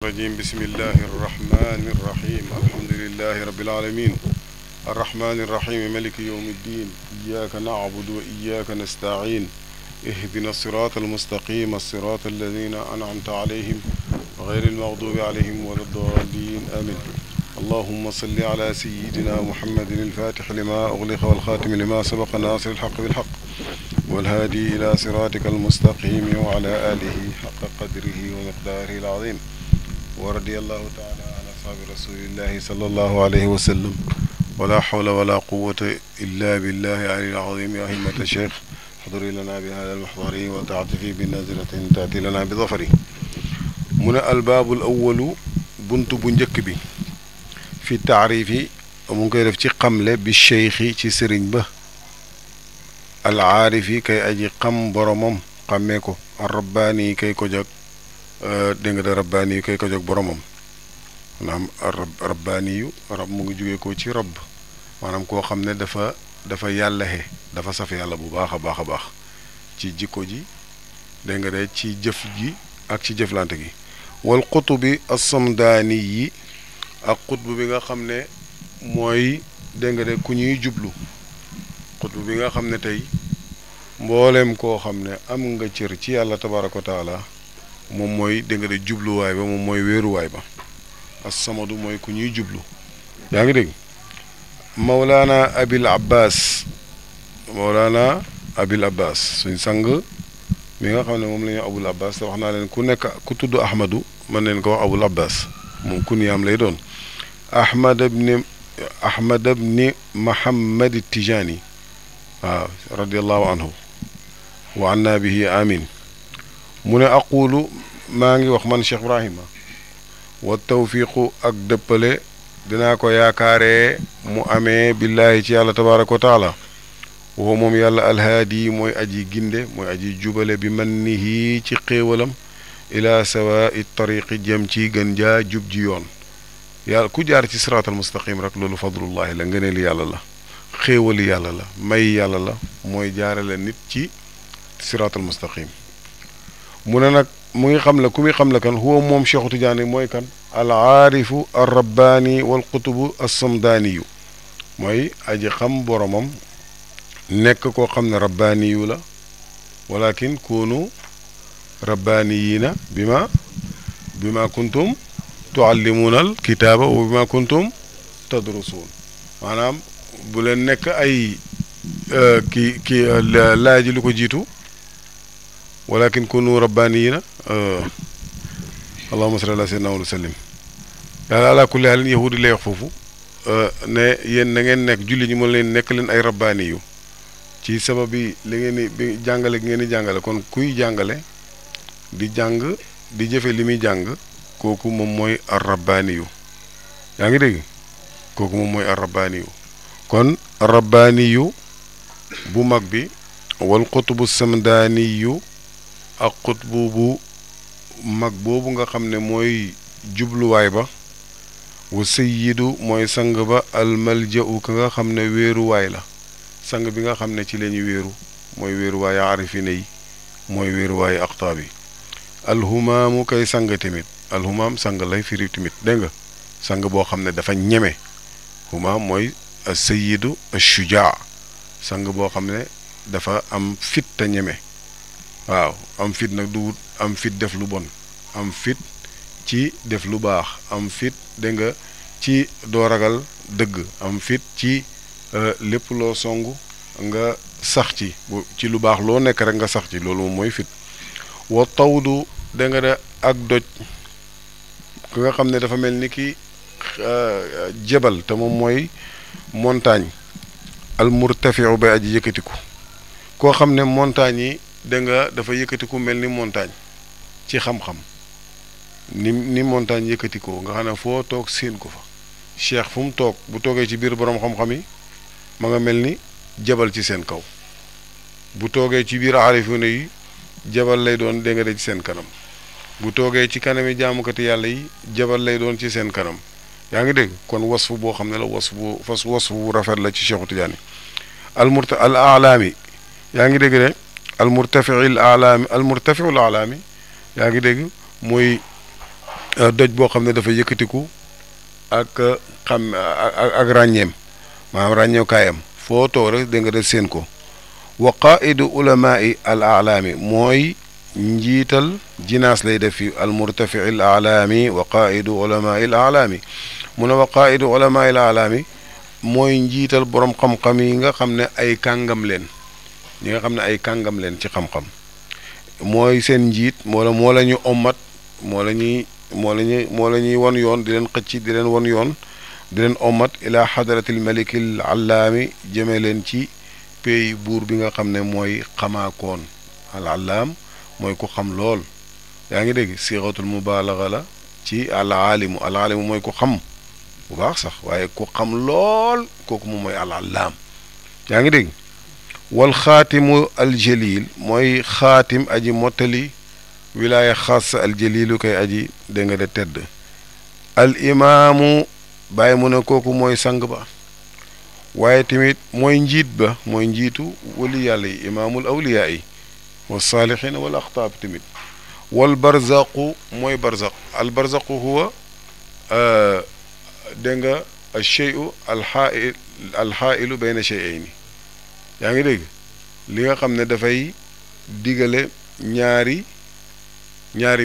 الرجيم بسم الله الرحمن الرحيم الحمد لله رب العالمين الرحمن الرحيم ملك يوم الدين إياك نعبد وإياك نستعين اهدنا الصراط المستقيم الصراط الذين أنعمت عليهم غير المغضوب عليهم ولا الضالين آمين اللهم صل على سيدنا محمد الفاتح لما أغلق والخاتم لما سبق ناصر الحق بالحق والهادي إلى صراطك المستقيم وعلى آله حق قدره ومقداره العظيم ورضي الله تعالى عن أصحاب رسول الله صلى الله عليه وسلم ولا حول ولا قوة إلا بالله العلي العظيم يا همة الشيخ احضري لنا بهذا المحضر وتعطفي بنظرة تأتي لنا بظفر من الباب الأول بنت بنجك بي في التعريف ممكن يفتي قملة بالشيخ تسرين به العارف كي أجي قم برمم قميكو الرباني كي كجك دنگ رباني كي كجك برمم نعم الرباني رب مو جوي كو تي رب manam ko xamne dafa yalla he dafa saf yalla bu baakha baakha ci jikko ji de nga de ci jëf ji ak ci jëflante gi wal qutubi as-samdani yi ak qutbu bi nga xamne moy de nga de ku ñuy jublu qutbu bi nga xamne tay mboolem koo xam ne am nga cër ci yàlla tabaaraka wa taala moom mooy dégg nga de jubluwaay ba moom mooy wéeruwaay ba as-samadu mooy ku ñuy jublu yaa ngi dégg Mawlana Abil Abbas suñ sang mi nga xam ne moom la ñu Abul Abbas te wax naa leen ku nekk ku tudd Ahmadu mën neen ko wax Abul Abbas moom kunyaam lay doon Ahmad ibni Muhammad Tijani waaw radiyallahu anhu wa anna bihi amin mu ne aqulu maa ngi wax man Cheikh Ibrahima wa tawfiqu ak dëppale dinaa ko yaakaaree mu amee billaahi ci yàlla tabaaraka wa taala woo moom yàlla alhaadi mooy aji ginde mooy aji jubale bi mannihi ci xéewalam ila sawaa'i tariqi jëm ci gën jaa jub ji yoon yàlla ku jaar ci siraatal mustaqim rek loolu fadlullahi la ngëneeli yàlla la xéewali yàlla la may yàlla la mooy jaarale nit ci siraatal mustaqim mu ne nag mu ngi xam la ku muy xam la kan huwa moom Cheikhu Tidiane mooy kan al aarifu ar rabbaani wal qutubu as-samdaaniyu mooy aji xam boromam nekk koo xam ne rabbaaniyu la walakin kunu rabbaaniyiina bima kuntum tuallimuuna al kitaaba wa bima kuntum tadrusuun maanaam bu leen nekk ay kii laaji lu ko jiitu walakin kunu rabbaniyina allahumma salli ala sayyidina wa sallim yàlla ala kulli halin yahudi lay wax foofu ne yéen na ngeen nekk julli ñi mën leen nekk leen ay rabbaani yu ci sababi li ngeen di jàngale ngeen di jàngale kon kuy jàngale di jàng di jëfe li muy jàng kooku moom mooy ar rabbaani yu yaa ngi dégg kooku moom mooy ar rabbaani yu kon rabbaaniyu bu mag bi wal qutbu samdaaniyu ak qutbu bu mag boobu nga xam ne mooy jubluwaay ba wa sayyidu mooy sang ba almalja'u ka nga xam ne wéeruwaay la sang bi nga xam ne ci la ñu wéeru mooy wéeruwaay aarifine yi mooy wéeruwaay aqtaab yi alhumaamu kay sang tamit alhumaam sang lay firi tamit dégg nga sang boo xam ne dafa ñeme humaam mooy as-sayyidu ash-shujaa sang boo xam ne dafa am fit te ñeme waaw am fit nag du am fit def lu bon am fit ci def lu baax am fit dégg nga ci doo ragal dëgg am fit ci lépp loo songu nga sax ci lu baax loo nekk rek nga sax ci loolu moom mooy fit wa tawdu dégg nga de ak doj ki nga xam ne dafa mel ni ki jebal te moom mooy montagne al murtafiu bay aji yëkkatiku koo xam ne montagne yi da nga dafa yëkkatiku mel ni montagne ci xam-xam ni montagne yëkkatikoo nga xam ne foo toog séen ko fa cheikh fu mu toog bu toogee ci biir boroom xam-xam yi ma nga mel ni jabal ci seen kaw bu toogee ci biir aarifuna yi jabal lay doon da nga de ci seen kanam bu toogee ci kanami jaamukati yàlla yi jabal lay doon ci seen kanam yaa ngi dégg kon wasfu boo xam ne la wasfu bu rafet la ci Cheikhu Tidiane al alaami yaa ngi dégg de al murtafiu al alaami yaa ngi dégg mooy doj boo xam ne dafa yëkkatiku ak xam ak ràññeem maanaam ràññeekaayam foo toog rek da nga def seen ko wa qaidu ulamaai al alaami mooy njiital jinaas lay def fi al murtafi al alaami wa qaidu ulamaai al alaami mu ne wa qaidu ulamaai al alaami mooy njiital borom xam-xam yi nga xam ne ay kàngam leen ñi nga xam ne ay kàngam leen ci xam-xam mooy seen njiit moo la ñu ommat moo la ñuy won yoon di leen xëcc di leen won yoon di leen ommat ila xadratil malikil allaami jëme leen ci pays buur bi nga xam ne mooy xamaakoon al allaam mooy ku xam lool yaa ngi dégg siratul mubaalaga la ci al aalimu mooy ku xam bu baax sax waaye ku xam lool kooku moom mooy al allaam yaa ngi dégg wal xaatimu al jalil mooy xaatim aji mottali wilaaya xaas al jalilu koy aji dégg nga de tedd al imaamu bàyyi mu ne kooku mooy sang ba waaye tamit mooy njiit ba mooy njiitu wali yàlla yi imaamul awliyaa yi wa saalihin wal axtaab tamit wal barzaqu mooy barzaq al barzaqu huwa dégg nga al cheyu al xaailu bayna cheyayni yaa ngi dégg li nga xam ne dafay digale ñaari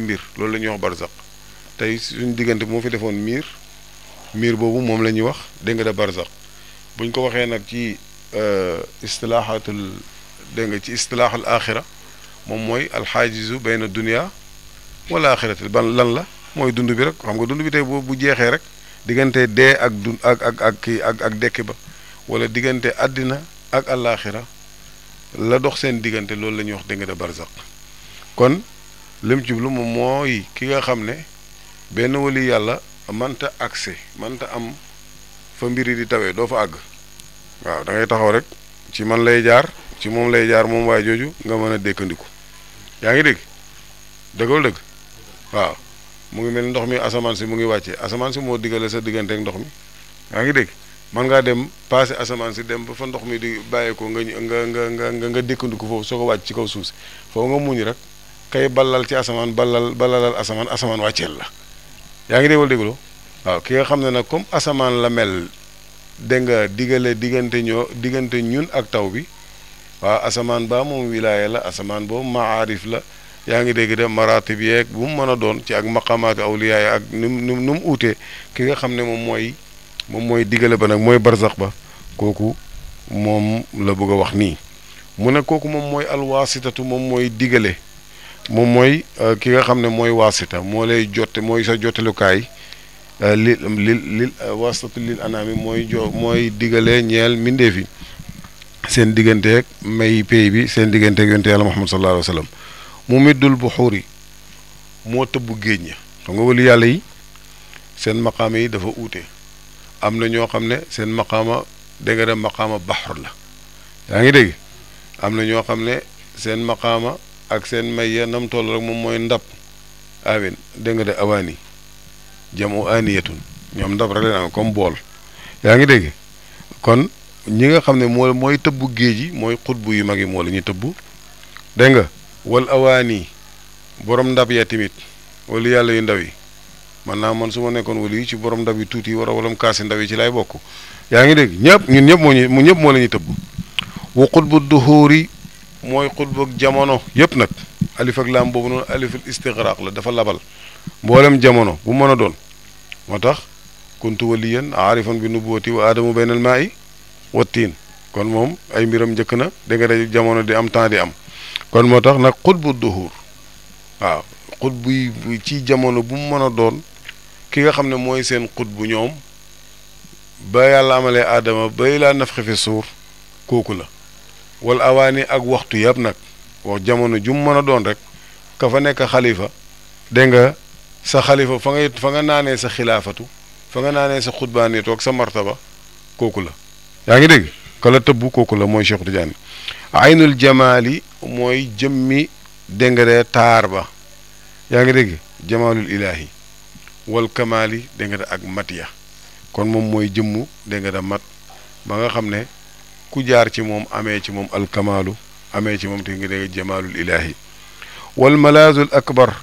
mbir loolu la ñuy wax barzaq tey suñ diggante moo fi defoon miir boobu moom la ñuy wax dégg nga de barzaq buñ ko waxee nag ci istilaaxaatul dégg nga ci istilaaxul axira moom mooy alxaajizu bayna dunia wala axirati ban lan la mooy dund bi rek xam nga dund bi tey bu jeexee rek diggante dee ak dund ak dekki ba wala diggante àddina ak àllaaxira la dox seen diggante loolu la ñuy wax dégg nga de barzaq kon lim jublu moom mooy ki nga xam ne benn wali yàlla mënta accès mënta am fa mbiri di tawee doo fa àgg waaw da ngay taxaw rek ci man lay jaar ci moom lay jaar moom waay jooju nga mën a dékkandiku yaa ngi dégg dëggul dëgg waaw mu ngi mel ndox mi asamaan si mu ngi wàccee asamaan si moo diggale sa diggante ak ndox mi yaa ngi dégg man ngaa dem passé asamaan si dem ba fa ndox mi di bàyyeekoo nga dékkandiku foofu soo ko wàcc ci kaw suuf si foofu nga muñ rek kay ballal ci asamaan ballalal asamaan wàcceel la yaa ngi déggal dégguloo waaw ki nga xam ne nag comme asamaan la mel dégg nga diggante ñun ak taw bi waaw asamaan baa moom wilaaya la asamaan boobu maarif la yaa ngi dégg de maratib yeeg bu mu mën a doon ci ak maqamaatu awliyaay ak nu mu uutee ki nga xam ne moom mooy digale ba nag mooy barzaq ba kooku moom la bëgg a wax nii mu ne kooku moom mooy alwaasitatu moom mooy digale moom mooy ki nga xam ne mooy waasita moo lay jotte mooy sa jottelukaay lil waasitatu lil anaami mooy digale ñeel mbindeef yi seen digganteeg may pay bi seen digganteeg yonte yàlla Muhammad sallallahu alayhi wa sallam mu middul buxuuri moo tëbb géej ña xam nga wali yàlla yi seen maqaama yi dafa uute am na ñoo xam ne seen maqaama dégg nga dem maqaama baxr la yaa ngi dégg am na ñoo xam ne seen maqaama ak seen may ya nam toll rek moom mooy ndab amin dégg nga de awaani jamu aaniyatun ñoom ndab rek leen am comme bool yaa ngi dégg kon ñi nga xam ne mooy tëbb géej yi mooy xutbu yu mag yi moo la ñuy tëbb dégg nga wal awaani borom ndab ya tamit wala yàlla yu ndaw yi man su ma nekkoon wala yi ci borom ndab yi tuuti war a walam kaasi ndaw yi ci laay bokk yaa ngi dégg ñun ñëpp moo la ñuy tëbb wa xutbu duhuuri mooy xutbu jamono yëpp nag alif ak laam boobu noonu aliful istigraq la dafa labal mboolem jamono bu mën a doon moo tax kuntu waliyan aarifan bi nubuwati wa aadamu baynal maa'i wa tiin kon moom ay mbiram njëkk na dégg nga de jamono di am temps di am kon moo tax nag xutbu duhur waaw xutbu ci jamono bu mu mën a doon ki nga xam ne mooy seen xutbu ñoom ba yàlla amalee aadama bay laa nafxi fi suur kooku la wala awaani ak waxtu yëpp nag wax jamono ju mu mën a doon rek ka fa nekk xalifa dégg nga sa xalifa fa nga naanee sa xilaafatu fa nga naanee sa xutbaani toog sa martaba kooku la yaa ngi dégg ka la tëbb kooku la mooy Cheikh Tidiane aynul jamaali mooy jëmmi dégg nga de taar ba yaa ngi dégg jamaalul ilaahi wal kamaali dégg nga de ak matiya kon moom mooy jëmmu dégg nga de mat ba nga xam ne ku jaar ci moom amee ci moom alkamaalu amee ci moom te nga dégg jamaalul ilaahi wal malaazul akbar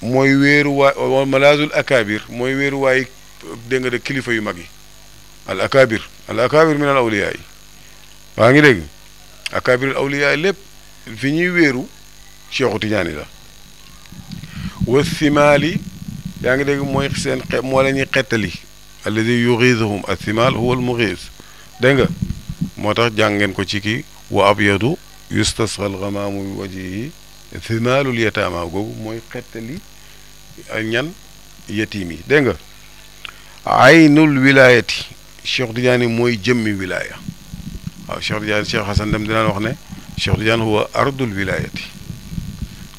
mooy wéeruwaay malazul akabir mooy wéeruwaay dégg nga de kilifa yu mag yi al akabir min al awliya yi waa ngi dégg akabir al awliya lépp fi ñuy wéeru Cheikhu Tidiane la wa thimaali yaa ngi dégg mooy seen moo la ñuy xettali alladi yuxiisuhum athimaal huwa al muxiis dégg nga moo tax jàng ngeen ko ci kii wa abyadu yustasqa al gamaamu bi wajhihi thimaalul yataama googu mooy xettali ñan yatiim yi dégg nga aynul wilaayati Cheikh Tidiane mooy jëmmi wilaaya waaw Cheikh Tidiane Cheikh Hassan Dem dinaan wax ne Cheikh Tidiane huwa ardul wilaayati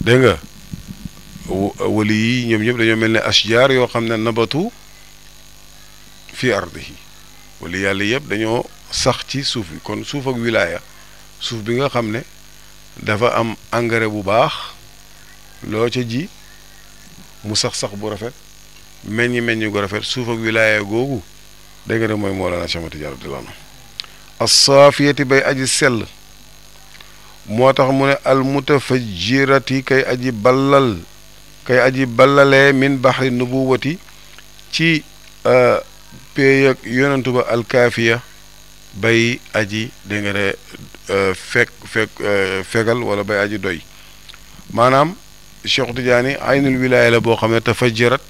dégg nga wali yi ñoom ñëpp dañoo mel ne ashjaar yoo xam ne nabatu fi ardihi wali yàlla yëpp dañoo sax ci suuf bi kon suuf ak wilaaya suuf bi nga xam ne dafa am engrais bu baax loo ca ji mu sax bu rafet meññi gu rafet suuf ak wilaaya googu dégg nga ne mooy Mawlana Cheikh Ahmad Tidiane radiyallahu anhu as-saafiyati bay aji sell moo tax mu ne al mutafajjirati kay aji ballalee min baxri nubuwati ci péey ak yonentu ba alkaafiya bay aji dégg nga ne fegal wala bay aji doy maanaam Cheikh Tidiane aynul wilaaya la boo xam ne tafajjarat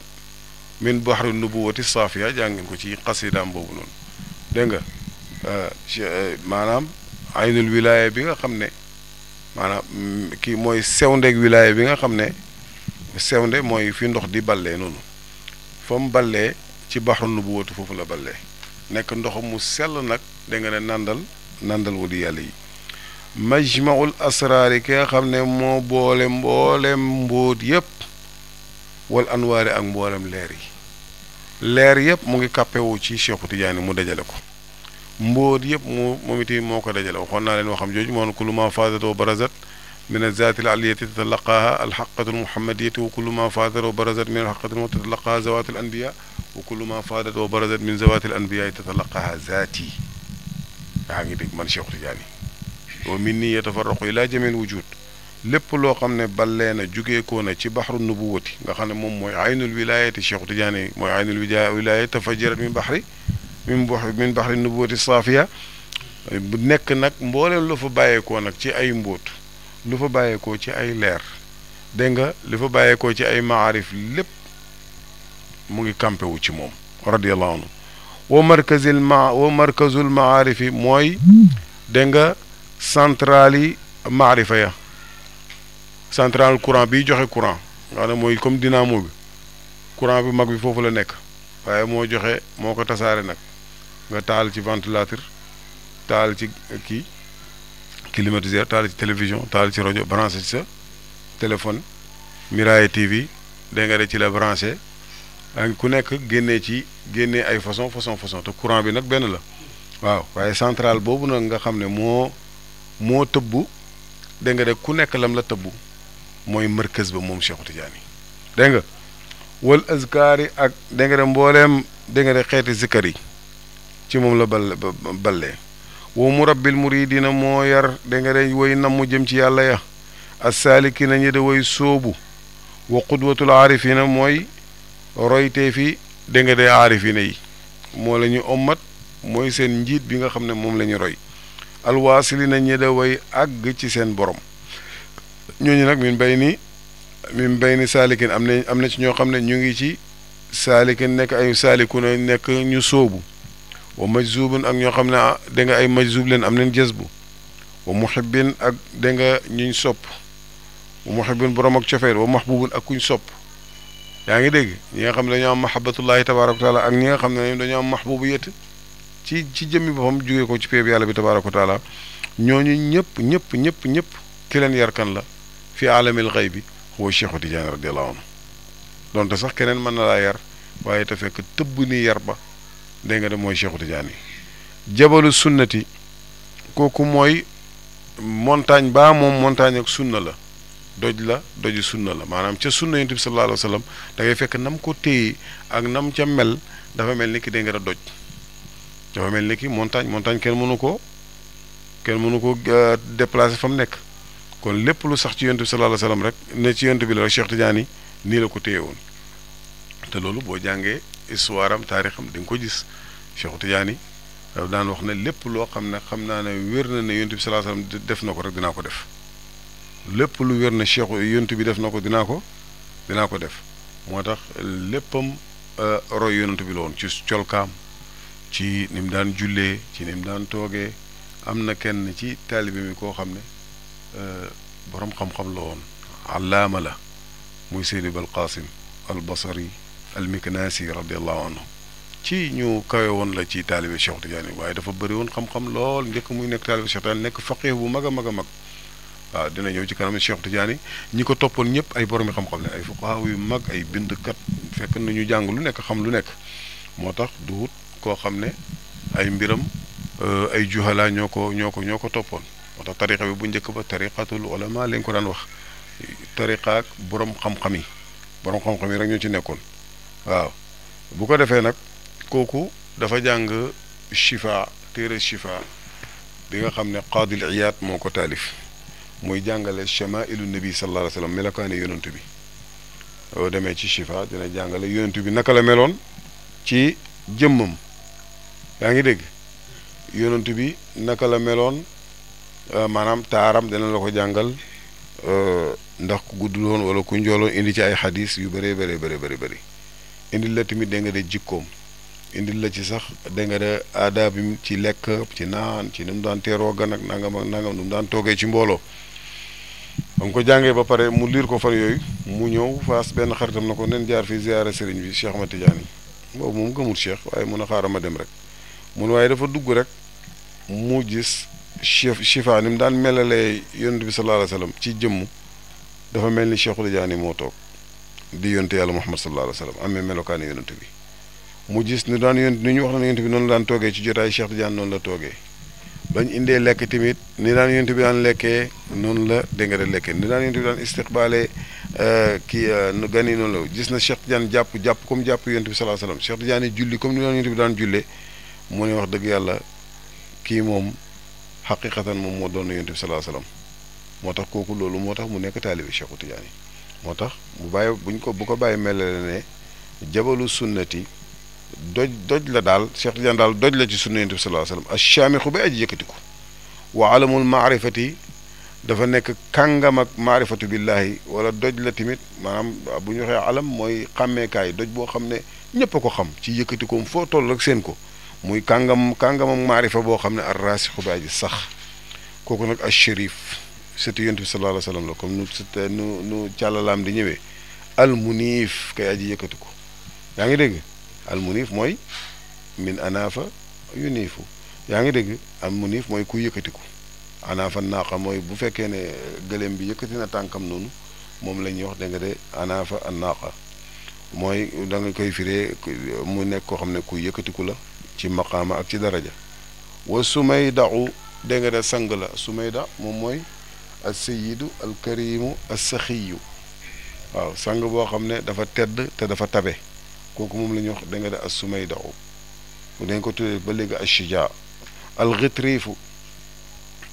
min baxri nubuwati saafiya jàng ngeen ko ci xasidaam boobu noonu dégg nga maanaam aynul wilaaya bi nga xam ne maanaam kii mooy sewndeeg wilaaya bi nga xam ne sewnde mooy fi ndox di ballee noonu fa mu ballee ci baxru nubuwati foofu la ballee nekk ndox mu sell nag dégg nga ne nandal wali yàlla yi majmaul asraari ki nga xam ne moo boole mboolem mbóot yépp wal anwaari ak mboolem leer yépp mu ngi kàppewu ci Cheikhu Tidiane mu dajale ko mbóot yépp moom itam moo ko dajale waxoon naa leen waxam jooju moo ne kullu ma faadat wa barazat min azati al aliyati tatalaqaha alxaqatu almuhammadiyati wa kullu ma faadat wa barazat min alxaqati tatalaqaha zawati al anbiya wa kullu ma faadat wa barazat min zawati al anbiya tatalaqaha zaati yaa ngi dégg man Cheikhu Tidiane wa min nii yatafarraqu ila jamil wujud lépp loo xam ne ballee na jugeekoo na ci baxru nubuwati nga xam ne moom mooy aynul wilayati Cheikhu Tidiane mooy aynul wilayati tafajjarat min baxri nubuwati saafiya bu nekk nag mbooleem lu fa bàyyeekoo nag ci ay mbóot lu fa bàyyeekoo ci ay leer dégg nga lu fa bàyyeekoo ci ay maarif lépp mu ngi campé wu ci moom radiyallahu anhu wa markazul maarifi mooy dégg nga centrale yi maarifa ya centrale courant biy joxe courant nga xam ne mooy comme dynamo bi courant bi mag bi foofu la nekk waaye moo ko tasaare nag nga taal ci ventilateur taal ci kii climatiseur taal ci télévision taal ci rajo branché ci sa téléphone Miraye TV dégg nga de ci la branché ak ku nekk génnee ay façon te courant bi nag benn la waaw waaye centrale boobu nag nga xam ne moo tëbbu dégg nga de ku nekk lam la tëbbu mooy markaz ba moom Cheikhu Tidiane dégg nga wal azkaar yi ak dégg nga de mbooleem dégg nga de xeeti zikkar yi ci moom la ballee wa murabbil muridina moo yar dégg nga de way namm jëm ci yàlla ya assaalikina ñi de way sóobu wa qudwatul aarifina mooy roytee fi dégg nga de aarifina yi moo la ñu ommat mooy seen njiit bi nga xam ne moom la ñu roy alwaasilina ñi de way àgg ci seen borom ñooñu nag min bay ni saalikin am na ci ñoo xam ne ñu ngi ci saalikin nekk ay saalikuna nekk ñu sóobu wa majzubun ak ñoo xam ne da nga ay majzub leen am nañ jazbu wa muhibbin ak da nga ñuñ sopp wa muhibbin borom ak cofeer wa mahbubun ak kuñ sopp yaa ngi dégg ñi nga xam ne dañoo am mahabbatullahi tabaraka wa taala ak ñi nga xam ne dañoo am mahbubiyat ci jëmmi boppam jógee ko ci péeb yàlla bi tabaraka wa taala ñooñu ñëpp ki leen yar kan la fi alamil xay bi huwa Cheikhu Tidiane radiyallahu anhu donte sax keneen mën na laa yar waaye te fekk tëbb ni yar ba dégg nga de mooy Cheikhu Tidiane jabalu sunnati kooku mooy montagne moom montagne ak sunna la doju sunna la maanaam ca sunna yonent bi sallallahu alayhi wa sallam da ngay fekk nam ko téye ak nam ca mel dafa mel ni ki dégg nga doj dafa mel ni ki montagne kenn mënu ko déplacer fa mu nekk kon lépp lu sax ci yonent bi sallallahu alayhi wa sallam rek ne ci yonent bi la rek Cheikh Tidiane nii la ko téye woon te loolu boo jàngee histoire am taarixam di nga ko gis. Cheikh Tidiane daan wax ne lépp loo xam ne xam naa ne wér na ne yonent bi sallallahu alayhi wasallam def na ko rek dinaa ko def lépp lu wér na Cheikh yonent bi def na ko dinaa ko def moo tax léppam roy yonent bi la woon ci colkaam ci ni mu daan jullee ci ni mu daan toogee am na kenn ci taalibe mi koo xam ne borom xam-xam la woon allaama la muy Seydi Bal Qasim al Basri al Miknasi radiallahu anhu ci ñu kawe woon la ci taalibe Cheikh Tidiane waaye dafa bëri woon xam-xam lool njëkk muy nekk taalibe Cheikh Tidiane nekk faqih bu mag a mag a mag waaw dina ñëw ci kanam Cheikh Tidiane ñi ko toppoon ñëpp ay boromi xam-xam ne ay fuqahaa yu mag ay bindkat fekk na ñu jàng lu nekk xam lu nekk moo tax duhut koo xam ne ay mbiram ay juhala ñoo ko toppoon moo tax tariqa bi bu njëkk ba tariqatul ulama lañ ko daan wax tariqa ak borom xam-xam yi rek ñoo ci nekkoon waaw bu ko defee nag kooku dafa jàng shifa téere shifa bi nga xam ne qaadil iyaad moo ko taalif muy jàngale chamailu nabi sallallahu alayhi wa sallam melokaane yonantu bi boo demee ci shifa dina jàngale yonantu bi naka la meloon ci jëmmam yaa ngi dégg yonantu bi naka la meloon maanaam taaram dina la ko jàngal ndax ku gudd loon wala ku njooloon indi ci ay xadis yu bëree bëri indil la tamit dégg nga de jikkoom indil la ci sax dégg nga de aada bi ci lekk ci naan ci ni mu daan teeroo gan ak nangam ak nangam nu mu daan toogee ci mbooloo ba mu ko jàngee ba pare mu liir ko fan yooyu mu ñëw faas benn xaritam na ko nen jaar fii ziyaara sëriñ bi Cheikh Ahmad Tidiane boobu moom gëmul Cheikh waaye mun a xaaral ma dem rek mun waaye dafa dugg rek mu gis shifa ni mu daan melalee yonent bi sallallahu alayhi wa sallam ci jëmm dafa mel ni Cheikh Tidiane moo toog di yonte yàlla Muhammad sallallahu alayhi wa sallam amee melokaani yonent bi mu gis ni daan yonent ni ñu wax na yonent bi noonu la daan toogee ci jotaay Cheikh Tidiane noonu la toogee bañ indee lekk tamit ni daan yonent bi daan lekkee noonu la dégg nga de lekkee ni daan yonent bi daan istiqbaale gan yi noonu la gis na Cheikh Tidiane jàpp comme jàpp yonent bi sallallahu alayhi wa sallam Cheikh Tidiane julli comme ni daan yonent bi daan jullee mu ne wax dëgg yàlla kii moom xaqiqatan moom moo doon yonent bi sallallahu alayhi wa sallam moo tax kooku loolu moo tax mu nekk taalibi Cheikh Tidiane moo tax bu ko bàyyi mel ne jabalu sunnati doj la daal Cheikh Tidiane daal doj la ci sunna yonent bi sallallahu alayhi wasallam ash-shaamixu ba aji yëkkatiku wa alamul maarifati dafa nekk kàngam ak maarifatu billahi wala doj la tamit maanaam bu ñu waxee alam mooy xàmmeekaay doj boo xam ne ñépp a ko xam ci yëkkatikoom foo toll rek seen ko muy kàngam ak maarifa boo xam ne ar-raasixu ba aji sax kooku nag ash-sharif sëtu yonent bi sallallahu alayhi wasallam la comme nu càllalaam di ñëwee al muniif kay aji yëkkatiku yaa ngi dégg al munif mooy min anaafa yuniifu yaa ngi dégg al munif mooy ku yëkkatiku anaafa naaqa mooy bu fekkee ne gëléem bi yëkkati na tànkam noonu moom la ñuy wax dégg nga de anaafa an naaqa mooy da nga koy firee mu nekk koo xam ne ku yëkkatiku la ci maqaama ak ci daraja wa sumaydahu dégg nga de sang la sumayda moom mooy al sayidu al karimu al saxiyu waaw sang boo xam ne dafa tedd te dafa tabe kooku moom la ñuy wax da nga de as sumaydahu dañ ko tuddee ba léegi ashija al xitriifu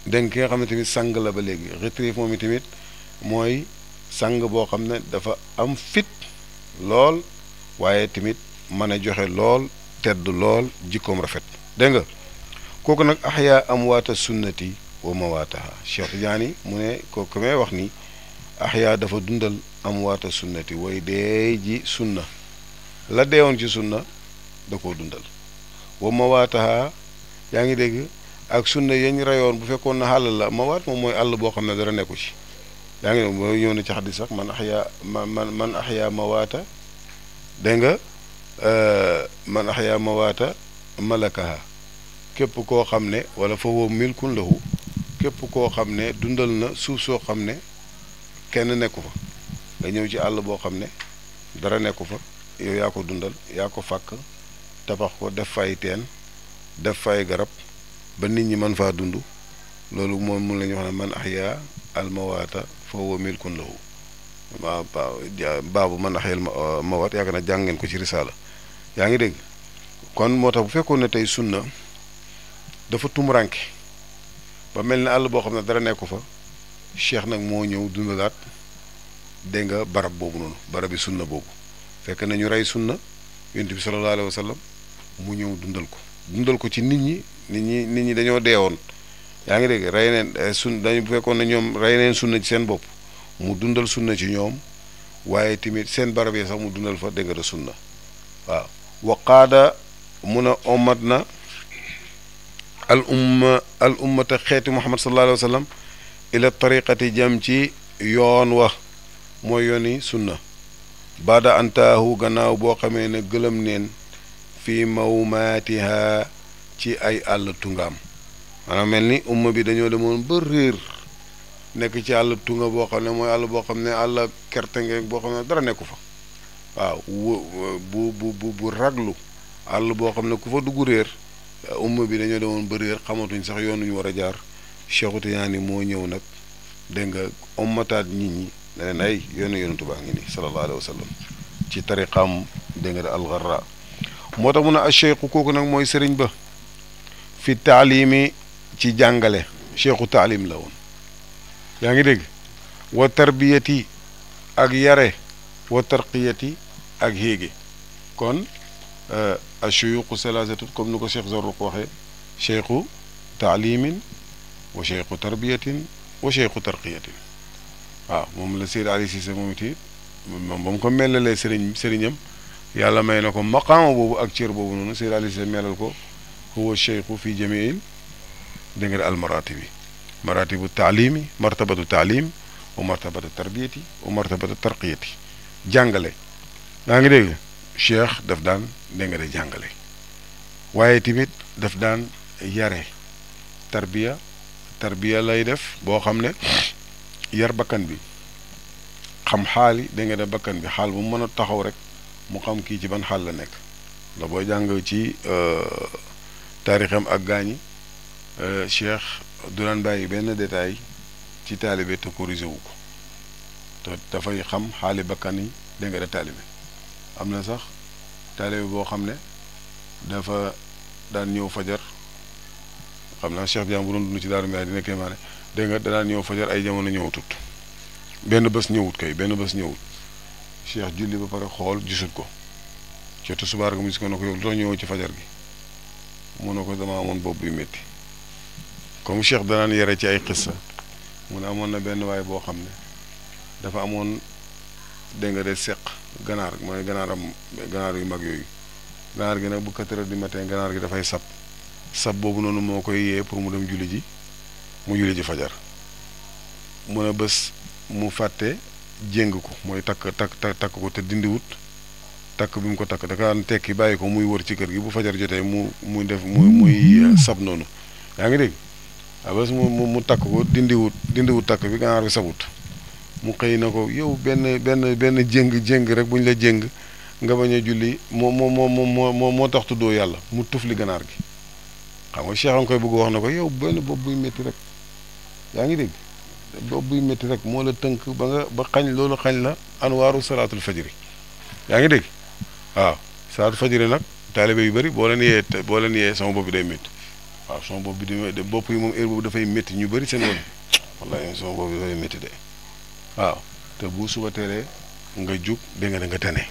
dégg ki nga xam ne tamit sang la ba léegi xitriif moom i tamit mooy sang boo xam ne dafa am fit lool waaye tamit mën a joxe lool tedd lool jikkoom rafet dégg nga kooku nag axyaa amwaata sunnati wa mawaataha Cheikh Tidiane mu ne kooku may wax ni axyaa dafa dundal amwaata sunnati way dee ji sunna la deewoon ci sunna da koo dundal wa mawaataha yaa ngi dégg ak sunna yañ rayoon bu fekkoon na xàll la mawaat moom mooy àll boo xam ne dara nekku ci yaa ngi dégg mooy ñëw na ci xadis sax man axyaa mawaata dégg nga man axyaa mawaata malakaha képp koo xam ne wala fa huwa milkun lahu képp koo xam ne dundal na suuf soo xam ne kenn nekku fa nga ñëw ci àll boo xam ne dara nekku fa yow yaa ko dundal yaa ko fàkk tabax ko def fay teen def fay garab ba nit ñi mën faa dund loolu moom mun la ñu wax ne man ahya al mawaata fa huwa milkun lahu baabu man ahya al mawaat yaakaar na jàng ngeen ko ci risaala yaa ngi dégg kon moo tax bu fekkoon ne tey sunna dafa tumuranke ba mel ne àll boo xam ne dara nekku fa cheikh nag moo ñëw dundalaat dégg nga barab boobu noonu barab bi sunna boobu fekk nañu rey sunna yonent bi sallallahu alayhi wa sallam mu ñëw dundal ko ci nit ñi dañoo deewoon yaa ngi dégg rey neen dañu fekkoon na ñoom rey neen sunna ci seen bopp mu dundal sunna ci ñoom waaye tamit seen barab yi sax mu dundal fa dégg nga sunna waaw waqaada mun a omat na al ummata xeeti muhammad sallallahu alayhi wa sallam ila tariqati jëm ci yoon wa mooy yooni sunna baada antaahu gannaaw boo xamee ne gëlëm neen fii mawmaatiha ci ay àll tungaam maanaam mel ni umma bi dañoo demoon ba réer nekk ci àll tunga boo xam ne mooy àll boo xam ne àll kerte ngeeg boo xam ne dara nekku fa waaw bu raglu àll boo xam ne ku fa dugg réer umma bi dañoo demoon ba réer xamatuñ sax yoon ñu war a jaar Cheikhu Tijaani moo ñëw nag dégg nga ummataat nit ñi ne leen ay yonentu baa ngi nii sallallahu alayhi wa sallam ci tariqaam dégg nga de algarra moo tax mun a cheikhu kooku nag mooy sëriñ ba fi taalimi ci jàngale cheikhu taalim la woon yaa ngi dégg wa tarbiyati ak yare wa tarqiyati ak héege kon achuyuqu salasatu comme ni ko cheikh Zarruq waxee cheikhu taalimin wa cheikhu tarbiyatin wa cheikhu tarqiyatin waaw moom la Seydi Ali Cissé moom it moom ba mu ko melalee sëriñam yàlla may na ko maqaama boobu ak cër boobu noonu Seydi Ali Cissé melal ko huwa cheikhu fi jamiil dégg nga al maratibi maratibu taalimi martabatu taalim wa martabatu tarbiyati wa martabatu tarqiyati jàngale yaa ngi dégg cheikh daf daan dégg nga de jàngale waaye tamit daf daan yare tarbiya lay def boo xam ne yar bakkan bi xam xaali dégg nga de bakkan bi xaal bu mu mën a taxaw rek mu xam kii ci ban xaal la nekk la booy jàng ci taarixam ak gaañi cheikh du daan bàyyi benn détail ci taalibe te corrigé wu ko te dafay xam xaali bakkan yi dégg nga de taalibe am na sax taalibe boo xam ne dafa daan ñëw fajar xam naa cheikh Diam bu doon dund ci daaru Miyaay dina kéemaane dégg nga da daan ñëw fajar ay jamono ñëwatut benn bés ñëwut cheikh julli ba pare xool gisut ko ci tusubaar ga mu gis ko ne ko yow lu tax ñëwoo ci fajar gi mu ne ko dama amoon bopp buy métti comme cheikh danaan yare ci ay xissa mu ne amoon na benn waay boo xam ne dafa amoon dégg nga de seq ganaar mooy ganaar yu mag yooyu ganaar gi nag bu 4 heures du matin ganaar gi dafay sab boobu noonu moo koy yee pour mu dem julli ji fajar mu ne bés mu fàtte jéng ko mooy takk ko te dindiwut takk bi mu ko takk da kaan tekki bàyyi ko muy wër ci kër gi bu fajar jotee muy sab noonu yaa ngi dégg bés mu takk ko dindiwut takk bi ganaar bi sabut mu xëy na ko yow benn jéng rek bu ñu la jéng nga bañ a julli moo tax tuddoo yàlla mu tufli ganaar gi xam nga cheikh nga koy bëgg wax na ko yow benn bopp buy métti rek yaa ngi dégg bopp buy métti rek moo la tënk ba xañ loolu xañ la anwaaru salaatul fajri yaa ngi dégg waaw salaatul fajri nag taalibe yu bëri boo leen yee sama bopp bi day métti waaw sama bopp bi di bopp yi moom heure boobu dafay métti ñu bëri seen woon wallahi sama bopp bi dafay métti de waaw te bu suba teelee nga jug dégg nga da nga tane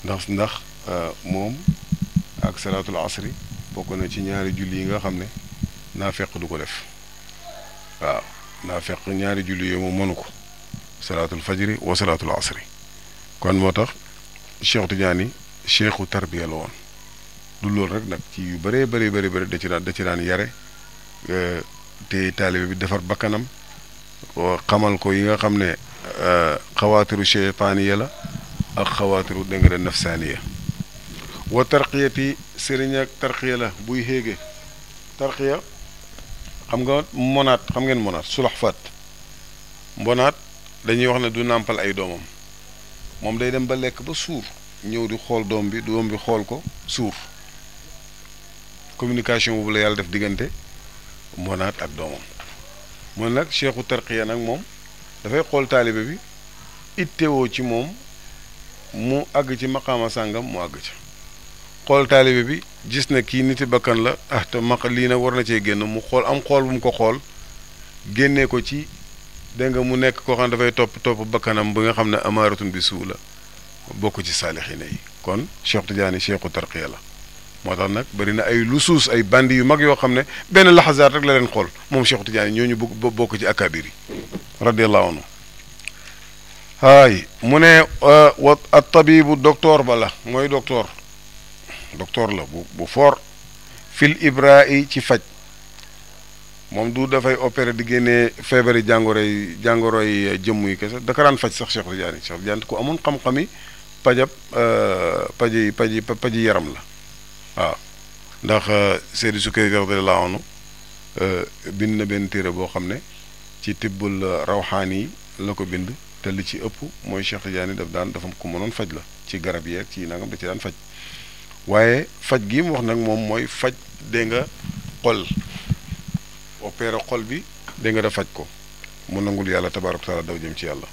ndax moom ak salaatul asri bokk na ci ñaari julli yi nga xam ne naafeq du ko def waaw naafeq ñaari julli yooyu moom mënu ko salaatul fajri wa salaatul asri kon moo tax Cheikh Tidiane cheikhu tarbiya la woon du loolu rek nag ci yu bëree bëri da ci daan yare te taalibe bi defar bakkanam xamal ko yi nga xam ne xawaatiru cheytaaniya la ak xawaatiru dégg nga de nafsaaniya wa tarqiyati sëriñ ak tarqiya la buy héege tarqiya xam nga monaat xam ngeen monaat sulax faat mbonaat dañuy wax ne du nàmpal ay doomam moom day dem ba lekk ba suur ñëw di xool doom bi xool ko suur communication boobu la yàlla def diggante mbonaat ak doomam moom nag cheikhu tarqiya nag moom dafay xool taalibe bi ittewoo ci moom mu àgg ci maqaama sàngam mu àgg ci xool taalibe bi gis na kii niti bakkan la te lii nag war na cee génn mu xool bu mu ko xool génnee ko ci dégg nga mu nekk koo xam ne dafay topp bakkanam ba nga xam ne amaaratun bi suu la bokk ci saalixiina yi kon Cheikh Tidiane cheikhu tarqiya la moo tax nag bari na ay lusuus ay bandi yu mag yoo xam ne benn laxasaat rek la leen xool moom Cheikh Tidiane ñooñu bokk ci akabir yi radiyallahu anhu haay mu ne wa at tabibu docteur ba la mooy docteur la bu fort fil ibraa'i ci faj moom du dafay opéré di génnee feebari jàngoroy jëmm yi kese daka daan faj sax Cheikh Tidiane ku amoon xam-xami paji yaram la waaw ndax Seydi Sukayri radiyallahu anhu bind na benn téere boo xam ne ci tibbul rawxaan yi la ko bind te li ci ëpp mooy Cheikh Tidiane dafa ko mënoon faj la ci garab yeeg ci nangam da ci daan faj waaye faj gi mu wax nag moom mooy faj dégg nga xol opéré xol bi dégg nga da faj ko mu nangul yàlla tabaaraka taala daw jëm ci yàlla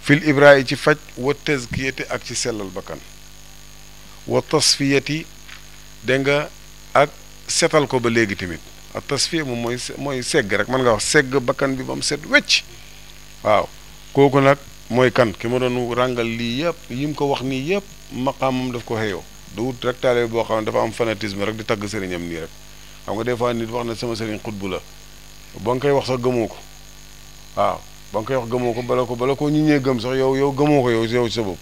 fil ibraayi ci faj wa tazkiyati ak ci sellal bakkan wa tasfiyati dégg nga ak setal ko ba léegi tamit ak tasfiya moom mooy segg rek mën nga wax segg bakkan bi ba mu set wecc waaw kooku nag mooy kan ki ma doon ràngal lii yëpp yi mu ko wax nii yëpp maqaamam daf ko xëyoo du wut rek taale boo xam ne dafa am fanatisme rek di tagg sëriñam nii rek xam nga des fois nit wax na sama sëriñ xutbu la ba nga koy wax sax gëmoo ko waaw ba nga koy wax gëmoo ko bala ko ñi ñee gëm sax yow gëmoo ko yow sa bopp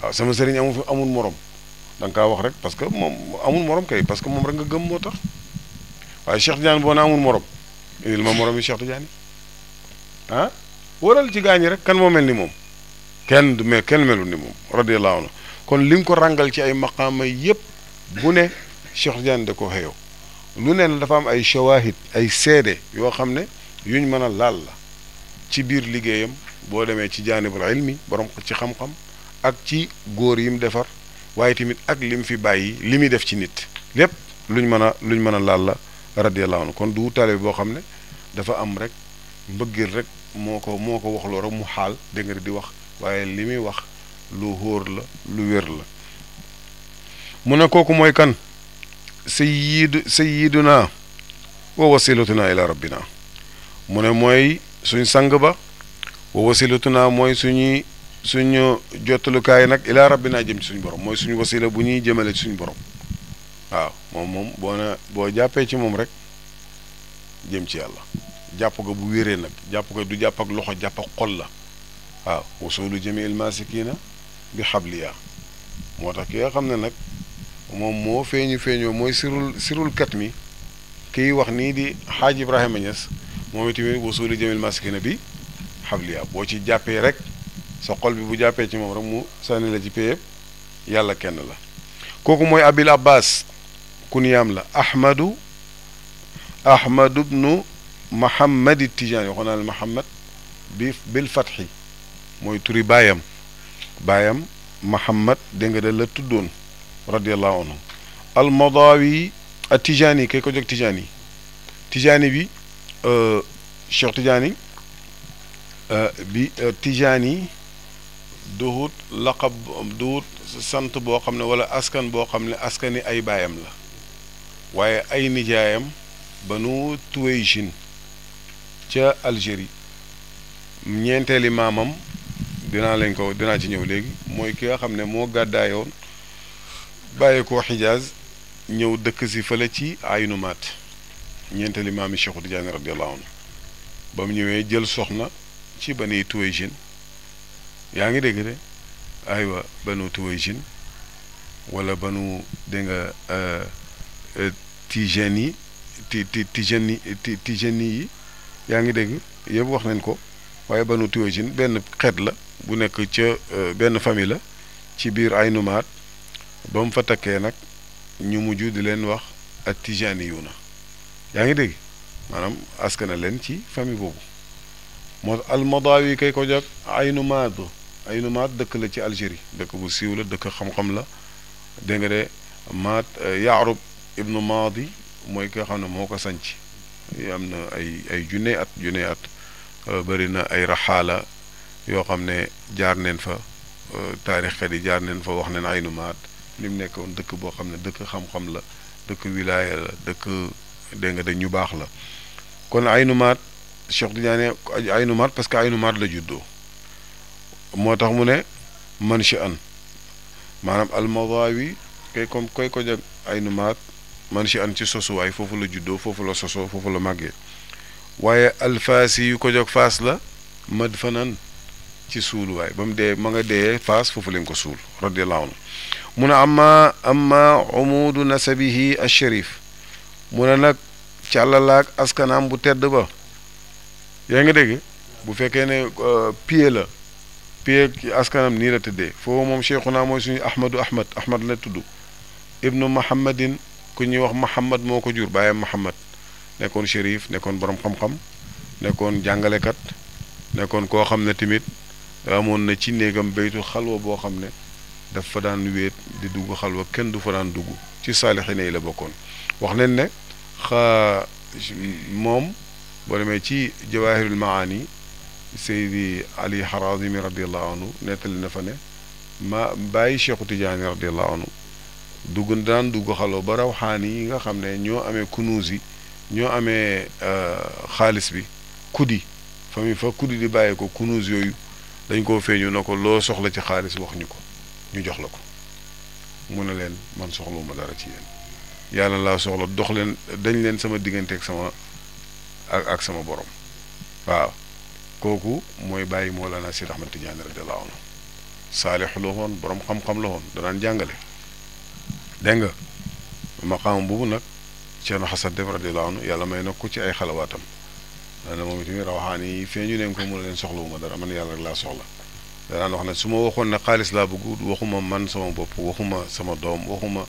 waaw sama sëriñ amul morom da nga kaa wax rek parce que moom amul morom kay parce que moom rek nga gëm moo tax waaye Cheikh Tidiane boo na amul morom indil ma morom yi Cheikh Tidiane ah waral ci gaañi rek kan moo mel ni moom kenn melul ni moom radiyallahu anhu kon li nga ko ràngal ci ay maqaama yépp bu ne Cheikh Tidiane da ko xëyoo lu ne la dafa am ay shawahid ay seede yoo xam ne yuñ mën a laal la ci biir liggéeyam boo demee ci jaanibul ilmi borom ci xam-xam ak ci góor yi mu defar waaye tamit ak li mu fi bàyyi li muy def ci nit lépp luñ mën a laal la radiyallahu anhu kon du taalibe boo xam ne dafa am rek mbëggeel rek moo ko waxloo rek mu xaal dégg nga di wax waaye li muy wax lu hóor la lu wér la mu ne kooku mooy kan sayyiduna wa wasilatuna ila rabbina mu ne mooy suñ sang ba wa wasilatuna mooy suñu jottalukaay nag ila rabbina jëm ci suñu borom mooy suñu wasila bu ñuy jëmale ci suñu borom waaw moom boo jàppee ci moom rek jëm ci yàlla jàpp ga bu wéree nag jàpp ga du jàpp ak loxo jàpp ak xol la waaw wasulu jamiil masikina bi xabliya moo tax ki nga xam ne nag moom moo feeñoo mooy sirul kat mi kiy wax nii di xaaj Ibrahima Niass moom itamit wasulu jamiil masikina bi xabliya boo ci jàppee rek sa xol bi bu jàppee ci moom rek mu sànni la ci péyeb yàlla kenn la kooku mooy abil abbas kuniyaam la ahmadu bnu mahammadi tijaani waxoon naa ne mahammad bil fatxi mooy turi baayam mahammad dégg nga da la tuddoon radiallahu anhu almadawi a tijaani kay ko jóg tijaani bi cheikh tijaani bi tijaani duhut laqab duhut sant boo xam ne wala askan boo xam ne askani ay baayam la waaye ay nijaayam banu Tuwayjin ca Algérie ñeenteeli maamam dinaa ci ñëw léegi mooy ki nga xam ne moo gàddaayoon bàyyi ko Xijaaz ñëw dëkk si fële ci Aynu Maat ñeenteeli maami Cheikhu Tijaani radiyallahu anhu ba mu ñëwee jël soxna ci bani Tuwayjin yaa ngi dégg de aywa banu Tuwayjin wala banu dégg nga Tijani yi yaa ngi dégg yëpp wax nañ ko waaye banu Tuwayjin benn xeet la bu nekk ca benn famille la ci biir Aynu Maat ba mu fa takkee nag ñu mujj di leen wax ak Tijaniyuuna yaa ngi dégg maanaam askana leen ci famille boobu moo almadawi kay ko jag Aynu Maat dëkk la ci Algérie dëkk bu siiw la dëkk xam-xam la dégg nga de Maat Yaarub ibnu Maadi mooy ki nga xam ne moo ko sanc am na ay junne at bëri na ay raxaala yoo xam ne jaar neen fa taarixkat yi jaar neen fa wax neen Aynu Maat li mu nekkoon dëkk boo xam ne dëkk xam-xam la dëkk wilaaya la dëkk dégg nga de ñu baax la kon Aynu Maat Cheikh Tidiane aynu maat parce que aynu maat la juddoo moo tax mu ne man chi an maanaam almadawi kay comme koy ko jag aynu maat man chi an ci sosuwaay foofu la juddoo foofu la sosoo foofu la màggee waaye alfaasi yu ko jóg faas la madfanan ci suuluwaay ba mu dee ma nga dee faas foofu lañ ko suul radiallahu anhu mu ne amma umudu nasabihi alsharif mu ne nag càllalaak askanaam bu tedd ba yaa ngi dégg bu fekkee ne pied la pied askanam nii la tëddee foofu moom cheikhuna mooy suñu ahmad la tudd ibnu muhammadin ku ñuy wax muhammad moo ko jur bàyyam muhammad nekkoon shérif nekkoon borom xam-xam nekkoon jàngalekat nekkoon koo xam ne tamit amoon na ci néegam baytul xalwa boo xam ne daf fa daan wéet di dugg xalwa kenn du fa daan dugg ci saalixine yi la bokkoon wax nañ ne moom boo demee ci jawaahirul maani Seydi Ali Harazimi radiallahu anhu nettali na fa ne bàyyi Cheikhu Tidiane radiallahu anhu daan dugg xalwa ba rawxaani yi nga xam ne ñoo amee kunuus yi ñoo amee xaalis bi kuddi fa kuddi di bàyyee ko kunuus yooyu dañ koo feeñu na ko loo soxla ci xaalis wax ñu ko ñu jox la ko mu ne leen man soxlawuma dara ci yéen yàlla laa soxla dox leen dañ leen sama diggante ak sama borom waaw kooku mooy bàyyi Mawlana Seydi Ahmad Tidiane radiallahu anhu saalixu la woon borom xam-xam la woon danaan jàngale dégg nga maqaam boobu nag Ceerno Xasan Dem radiallahu anhu yàlla may na ko ci ay xalawaatam dana moom itamit rawaxaan yi feeñu leen ko mu leen soxlawuma dara man yàlla rek laa soxla danaan wax ne su ma waxoon ne xaalis laa bëgg waxuma man sama bopp waxuma sama doom waxuma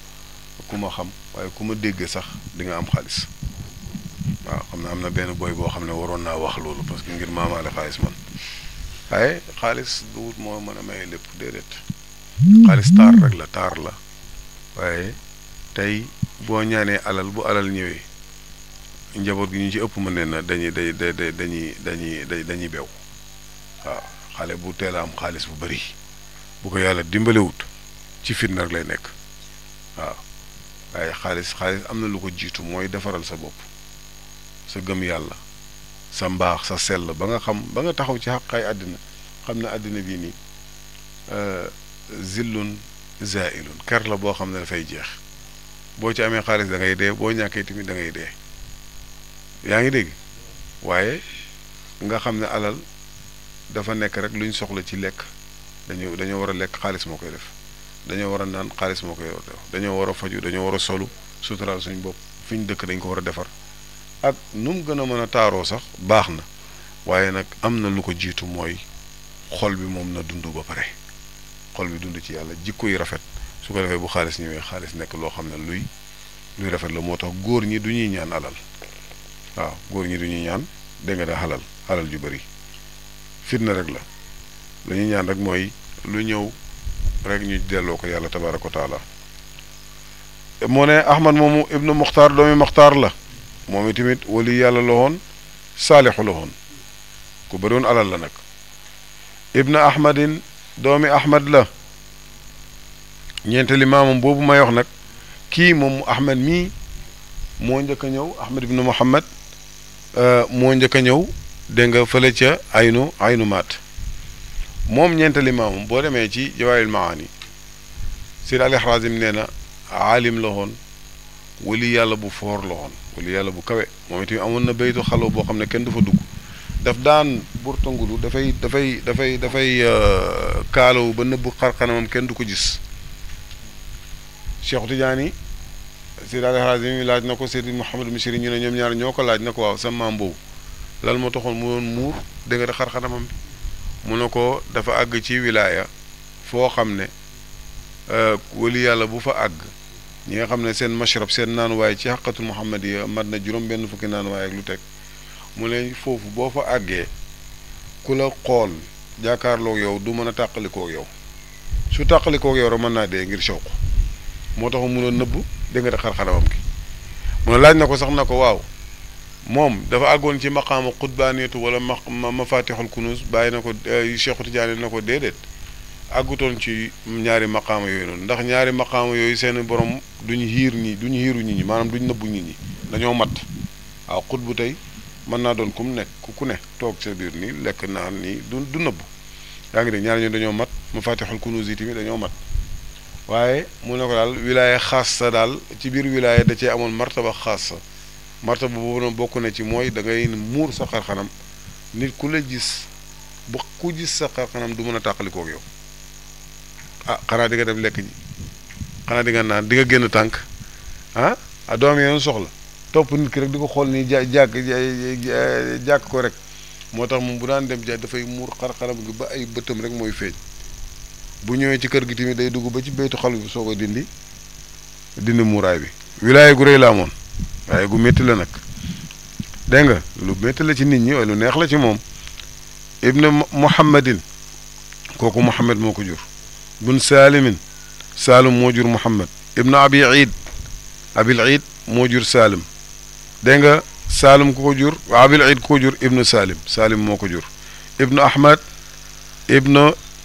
ku ma xam waaye ku ma dégg sax di nga am xaalis waaw xam na am na benn boy boo xam ne waroon naa wax loolu parce que ngir maamaale xaalis man waaye xaalis du wut moo mën a maye lépp déedéet xaalis taar rek la taar la waaye tey boo ñaanee alal bu alal ñëwee njaboot gi ñu ci ëpp mën ne na dañuy bew waaw xale bu teel a am xaalis bu bari bu ko yàlla dimbalewut ci fitna rek lay nekk waaw waaye xaalis am na lu ko jiitu mooy defaral sa bopp sa gëm yàlla sa mbaax sa sell ba nga taxaw ci xaqaay àddina xam ne àddina bii nii zillun zailun ker la boo xam ne dafay jeex boo ci amee xaalis da ngay dee boo ñàkkee tamit da ngay dee yaa ngi dégg waaye nga xam ne alal dafa nekk rek luñ soxla ci lekk dañoo war a lekk xaalis moo koy def dañoo war a naan xaalis moo koy def dañoo war a faju dañoo war a solu suturaal suñ bopp fi ñu dëkk dañ ko war a defar ak nu mu gën a mën a taaroo sax baax na waaye nag am na lu ko jiitu mooy xol bi moom na dund ba pare xol bi dund ci yàlla jikko yi rafet su ko defee bu xaalis ñëwee xaalis nekk loo xam ne luy rafet la moo tax góor ñi du ñuy ñaan alal waaw góor ñi du ñuy ñaan dégg nga daa alal ju bari fitna rek la ñuy ñaan rek mooy lu ñëw rek ñu delloo ko yàlla tabaaraka wa taala moo ne Ahmad moomu ibnu Muxtaar doomi Muxtaar la moom itamit wali yàlla la woon saalixu la woon ku bëri woon alal la nag ibnu Ahmadin doomi Ahmad la ñeenteeli maamam boobu may wax nag kii moom Ahmad mii moo njëkk a ñëw Ahmad ibnu Muhammad moo njëkk a ñëw dégg nga fële ca aynu maat moom ñeenteeli maamam boo demee ci jawaahirul maani Seydi Ali Harazim nee na aalim la woon wali yàlla bu foor la woon wali yàlla bu kawe moom itamit amoon na baytu xaloo boo xam ne kenn du fa dugg daf daan burtangulu dafay kaalawu ba nëbb xarxanamam kenn du ko gis Cheikh Tidiane Seydi Ali Harazim laaj na ko Seydi Mouhamadou Misri ñu ne ñoom ñaar ñoo ko laaj na ko waaw sa maam boobu lan moo taxoon mu doon muur dégg nga xarxanamam bi mu ne ko dafa àgg ci wilaaya foo xam ne wali yàlla bu fa àgg ñi nga xam ne seen mashrab seen naanuwaay ci xaqatul muhammadiya mat na juróom benn fukki naanuwaay ak lu teg mu ne foofu boo fa àggee ku la xool jàkkaarloog yow du mën a tàqalikoog yow su tàqalikoog yow rek mën naa dee ngir shawq moo tax mu nëbb dégg nga xar-xaramam gi mu ne laaj na ko sax na ko waaw moom dafa àggoon ci maqaama xutbaaniyatu wala mafatixul kunuz bàyyi na ko Cheikh Tidiane na ko déedéet àggutoon ci ñaari maqaama yooyu noonu ndax ñaari maqaama yooyu seen borom duñu xiiru nit ñi maanaam duñu nëbbu nit ñi dañoo mat waaw xut bu tey mën naa doon ku mu nekk ku ne toog sa biir nii lekk naan nii du nëbb yaa ngi dégg ñaar ñu dañoo mat mafatihul kunuuz yi tamit dañoo mat waaye mu ne ko daal wilaaya xaas sa daal ci biir wilaaya da cee amoon martaba xaas sa martaba boobu nag bokk na ci mooy da ngay muur sa xarxanam nit ku la gis bu ku gis sa xarxanam du mën a tàqalikook yow ah xanaa di nga dem lekk ji xanaa di nga naan di nga génn tànk doom yoon soxla topp nit ki rek di ko xool nii jàkk ko rek moo tax moom bu daan dem ja dafay muur xar-xaram gi ba ay bëtam rek mooy feeñ bu ñëwee ci kër gi tamit day dugg ba ci béytu xal bi soo ko dindi muuraay bi wilaaya gu rëy la amoon waaye gu métti la nag dégg nga lu métti la ci nit ñi waaye lu neex la ci moom ibn muhammadin kooku muhammad moo ko jur bun saalimin saalum moo jur muhammad ibn abil iid moo jur saalim dégg nga saalum ku ko jur abil iid ku ko jur ibnu saalim moo ko jur ibnu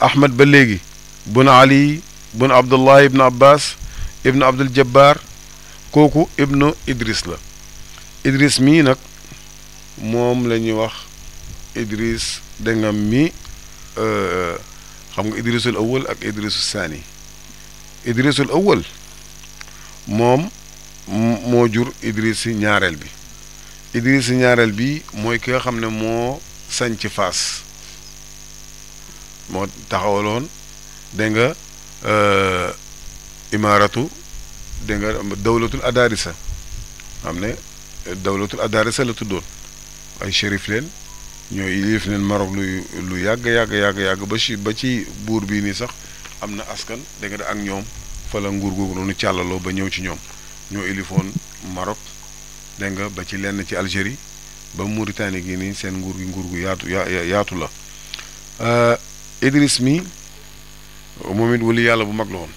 ahmad ba léegi bun ali bun abdullah ibnu abbas ibnu abdul jabbar kooku ibnu idris la idris mii nag moom la ñuy wax idris da nga mi xam nga idrisul awal ak idrisul saani idrisul awal moom moo jur idris si ñaareel bi idris si ñaareel bi mooy ki nga xam ne moo sañ ci faas moo taxawaloon dégg nga imaaratu dégg nga dawlatul adarisa xam ne dawlatul adarisa la tuddoon ay shérif leen ñoo yilif leen Maroc lu yàgg ba ci buur bii nii sax am na askan dégg nga ak ñoom fa la nguur googu noonu càllaloo ba ñëw ci ñoom ñoo ilifoon Maroc dégg nga ba ci lenn ci Algérie ba Mauritanie gi nii seen nguur gu yaatu la Idris mi moom it wali yàlla bu mag la woon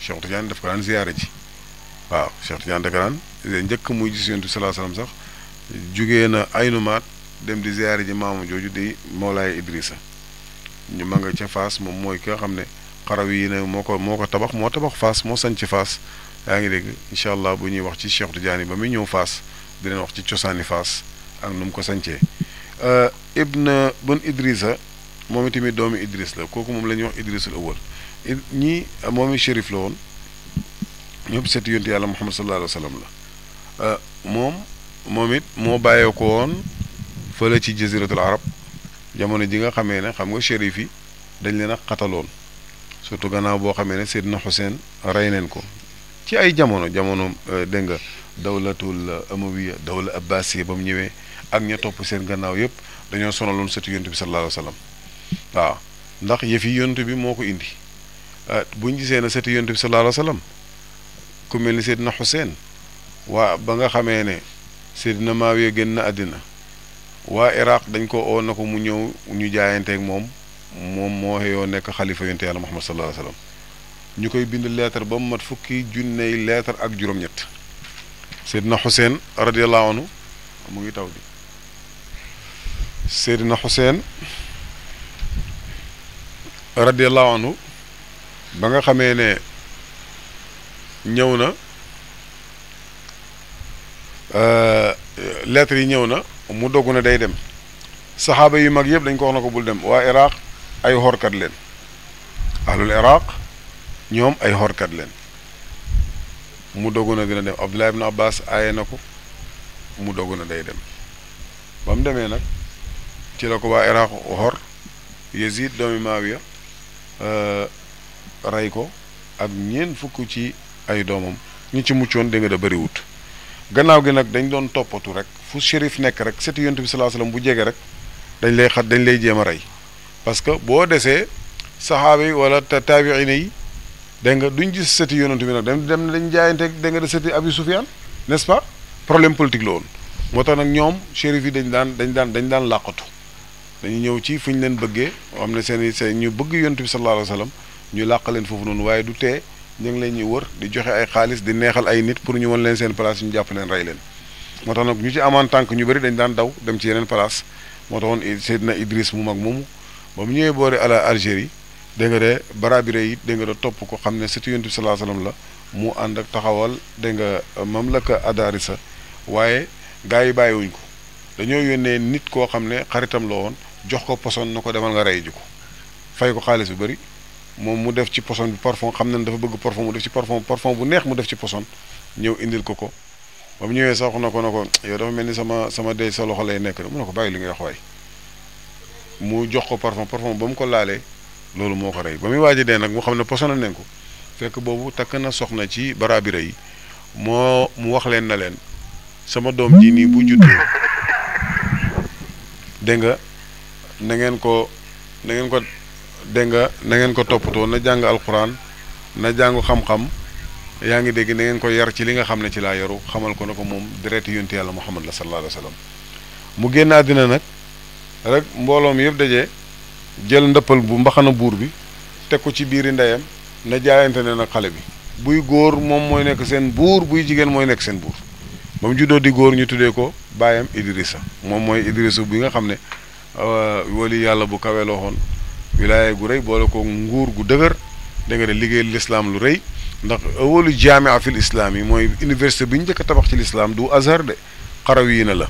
Cheikh Tidiane daf ko daan ziyaare ji waaw Cheikh Tidiane da ko daan njëkk muy gis Yonent bi sallallahu alayhi wasallam sax jugee na Aynumaat dem di ziyaare ji maamu jooju di Mawlaay Idrissa ñu ma nga ca Faas moom mooy ki nga xam ne xaraw yi ne moo ko tabax Faas moo sañ ci Faas yaa ngi dégg incha allah bu ñuy wax ci Cheikh Tidiane ba muy ñëw Faas dinañ wax ci cosaani Faas ak nu mu ko sañcee bun Idrissa moom itamit doomu Idris la kooku moom la ñuy wax Idrisul awwal ñii moom i shérif la woon ñëpp seeti yonent yàlla Muhammad sallallahu alayhi wa sallam la moom it moo bàyyee ko woon fële ci jaziratul arab jamono ji nga xamee ne xam nga shérif yi dañ leen a xataloon surtout gannaaw boo xamee ne Seydina Hussein rey neen ko ci ay jamono dégg nga dawlatul amawiya dawla abbasiya ba mu ñëwee ak ña topp seen gannaaw yëpp dañoo sonaloon seetu yonent bi sallallahu alayhi wa sallam waaw ndax yëf yi yonent bi moo ko indi buñ gisee ne seetu yonent bi sallallahu alayhi wa sallam ku mel ni Seydina Hussein waa ba nga xamee ne Seydina Maawiya génn na àddina waa Iraq dañ ko oo na ko mu ñëw ñu jaayanteeg moom moo xëyoo nekk xalifa yonent yàlla Muhammad sallallahu alayhi wa sallam ñu koy bind leetar ba mu mat fukki junney leetar ak juróom-ñett Seydina Hussein radiyallahu anhu mu ngi taw di Seydina Hussein radiyallahu anhu ba nga xamee ne ñëw na lettre yi ñëw na mu dogg na day dem saxaaba yu mag yëpp dañ ko wax na ko bul dem waa Iraq ay xorkat leen ahlul Iraq ñoom ay xorkat leen mu dogg na dina dem Abdullah ibn Abbas aaye na ko mu dogg na day dem ba mu demee nag ci la ko waa Iraq xor Yazid doomi Maawiya rey ko ak ñeent fukk ci ay doomam ñi ci muccoon dégg nga da bëriwut gannaaw gi nag dañ doon toppatu rek fu shérif nekk rek seeti yonent bi sallallahu alayhi wasallam bu jege rek dañ lay jéem a rey parce que boo desee saxaaba yi wala taabiina yi dégg nga duñ gis seeti yonent bi nag dem dañ jaayante dégg nga de seeti Abi Sufyaan n'est-ce pas problème politique la woon moo tax nag ñoom shérif yi dañ daan làqatu dañu ñëw ci fu ñu leen bëggee xam ne seen ñu bëgg yonent bi sallallahu alayhi wasallam ñu làq leen foofu noonu waaye du tee ñu ngi leen ñuy wër di joxe ay xaalis di neexal ay nit pour ñu mën leen seen place ñu jàpp leen rey leen moo tax nag ñu ci amaan tànk ñu bëri dañ daan daw dem ci yeneen place moo taxoon Seydina Idris mu mag moomu ba mu ñëwee boori Algérie dégg nga de barabire yi dégg nga de topp ko xam ne surtout yonent bi sallallahu alayhi wasallam la mu ànd ak taxawal dégg nga mamlaka adarisa waaye gars yi bàyyiwuñ ko dañoo yónnee nit koo xam ne xaritam la woon jox ko poson na ko demal nga rey ji ko fay ko xaalis bu bëri moom mu def ci poson bi parfum xam na ne dafa bëgg parfum mu def ci parfum bu neex mu def ci poson ñëw indil ko ko ba mu ñëwee sax na ko yow dafa mel ni sama dee sa loxo lay nekk mu ne ko bàyyi li ngay wax waay mu jox ko parfum ba mu ko laalee loolu moo ko rey ba muy waaj a dee nag mu xam ne poson nañ ko fekk boobu takk na soxna ci baraabira yi mu wax leen na leen sama doom ji nii bu juddoo dégg nga na ngeen ko dégg nga na ngeen ko toppatoo na jàng alquran na jàng xam-xam yaa ngi dégg na ngeen ko yar ci li nga xam ne ci laa yaru xamal ko ne ko moom dereeti yonent yàlla Muhammad la sallallahu alayhi wa sallam mu génn àddina nag rek mbooloo mi yëpp dajee jël ndëppal bu mbaxana buur bi teg ko ci biiri ndeyam na jaayante ne nag xale bi buy góor moom mooy nekk seen buur buy jigéen mooy nekk seen buur ba mu juddoo di góor ñu tuddee ko baayam Idrissa moom mooy Idrissa bi nga xam ne wali yàlla bu kawe loo xoon wilaaya gu rëy boole ko nguur gu dëgër da nga de liggéey lislaam lu rëy ndax awalu jaamia fil islam yi mooy université bi ñu njëkk a tabax ci lislaam du Azhar de xaraw yi na la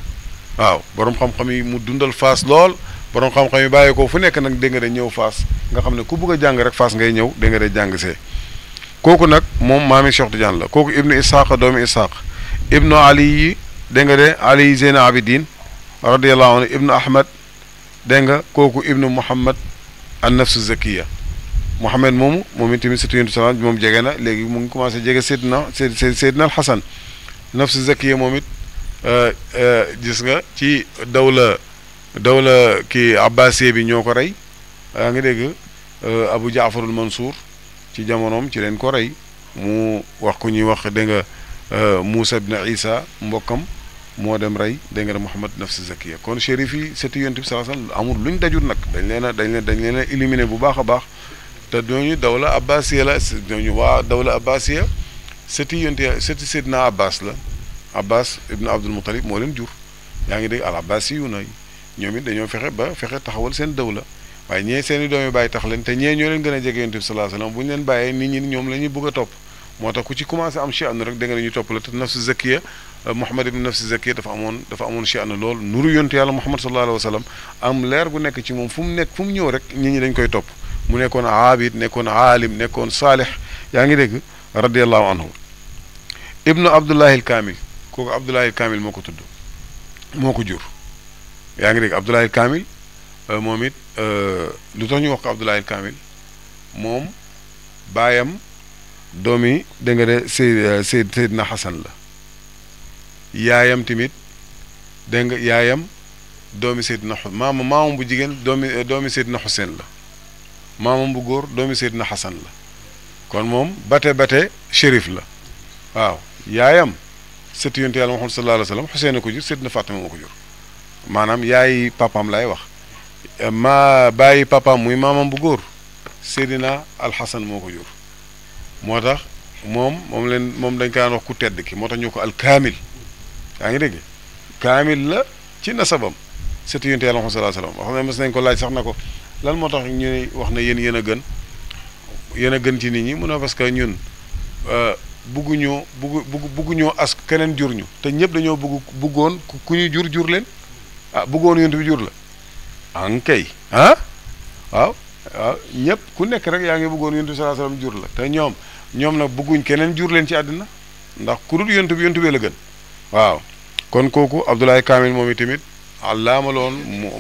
waaw borom xam-xam yi mu dundal Faas lool borom xam-xam yi bàyyi ko fu nekk nag dégg nga de ñëw Faas nga xam ne ku bëgg a jàng rek Faas ngay ñëw dégg nga de jàng see kooku nag moom maami Cheikh Tidiane la kooku ibnu Ishaq doomi Ishaq ibnu Ali yi dégg nga de Ali Zeyna Abidin radiyallahu anhu ibnu Ahmad dégg nga kooku ibnu Muhammad an nafsu zakiya Muhammad moom itamit surtout yonent salaam moom jege na léegi mu ngi commencé jege Seydina al Hasan nafsu zakiya moom it gis nga ci dawla kii abbasiye bi ñoo ko rey yaa ngi dégg Abu Jaafarul Mansour ci jamonoom ci leen ko rey mu wax ku ñuy wax dégg nga Moussa ibn Isa mbokkam moo dem rey dégg nga Muhammad nafsu zakiya kon shérif yi surtout yonent bi sallallahu alayhi wasallam amul luñ dajul nag dañ leen a éliminé bu baax a baax te ñooñu dawla abbasiya la ñooñu waa dawla abbasiya sëti yonte sëti Seydina Abbas la Abbas ibn Abdul Muttalib moo leen jur yaa ngi dégg al abbasi yu na ñoom it dañoo fexe taxawal seen dawla waaye ñee seen i doomi bàyyi tax leen te ñee ñoo leen gën a jege yonte bi sallallahu alayhi wasallam bu ñu leen bàyyee nit ñi ñoom la ñuy bëgg a topp moo tax ku ci commencé am chi'an rek da nga ñu topp la te nafsu zakiya Muhammad ibn nafsu zakiya dafa amoon chi'an lool nuru yonte yàlla Muhammad sallallahu alayhi wasallam am leer gu nekk ci moom fu mu ñëw rek nit ñi dañ koy topp mu nekkoon aabid nekkoon aalim nekkoon saalix yaa ngi dégg radiyallahu anhu ibnu Abdullahi al Kamil kooku Abdullahi al Kamil moo ko tudd moo ko jur yaa ngi dégg Abdullahi al Kamil moom it lu tax ñu wax ko Abdullahi al Kamil moom baayam doomi dégg nga de Seydina Xasan la yaayam tamit dégg nga yaayam doomi Seydina maamam bu jigéen doomi Seydina Xuseen la maamam bu góor doomi Seydina Xasan la kon moom bate shérif la waaw yaayam sëtu yonte yàlla Muhammad sallallahu alayhi wa sallam Xuseen a ko jur Seydina Fatima moo ko jur maanaam yaayi papaam lay wax bàyyi papaam muy maamam bu góor Seydina Alxasan moo ko jur moo tax moom dañ ko daan wax ku tedd ki moo tax ñu ko alkaamil yaa ngi dégg kaamil la ci nasabam sëtu yonte yàlla Muhammad sallallahu alayhi wa sallam wax ne mës nañ ko laaj sax na ko lan moo tax ñu wax ne yéen yéen a gën ci nit ñi mu ne parce que ñun bugguñoo as keneen jur ñu te ñëpp dañoo buggoon ku ñu jur leen buggoon yonent bi jur la ankay waaw ñëpp ku nekk rek yaa ngi buggoon yonent bi sallallahu alayhi wasallam jur la te ñoom nag bugguñ keneen jur leen ci àddina ndax ku dul yonent bi la gën waaw kon kooku Abdoulaye Kamil moom itamit allaama la woon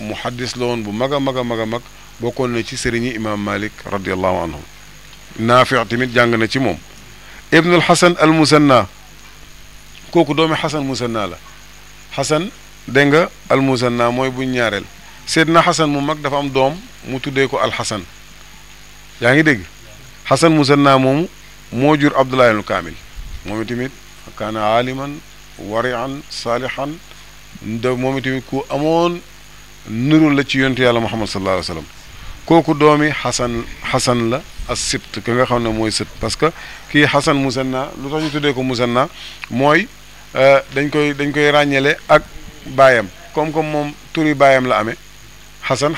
muhaddis la woon bu mag a mag a mag a mag bokkoon na ci sëriñi imam Malik radiyallahu anhu Naafi tamit jàng na ci moom ibnul Xasan al Musanna kooku doomi Xasan Musanna la Xasan dégg nga al Musanna mooy buñ ñaareel Seydina Xasan mu mag dafa am doom mu tuddee ko al Xasan yaa ngi dégg Xasan Musanna moomu moo jur Abdullahi al Kamil moom itamit kaana aaliman warian saalihan moom itamit ku amoon nuru la ci yontu yàlla Muhammad sallallahu alayhi wa sallam kooku doomi Xasan la as sibt ki nga xam ne mooy sët parce que kii Xasan Musanna lu tax ñu tuddee ko Musanna mooy dañ koy ràññele ak baayam comme moom turi baayam la amee Xasan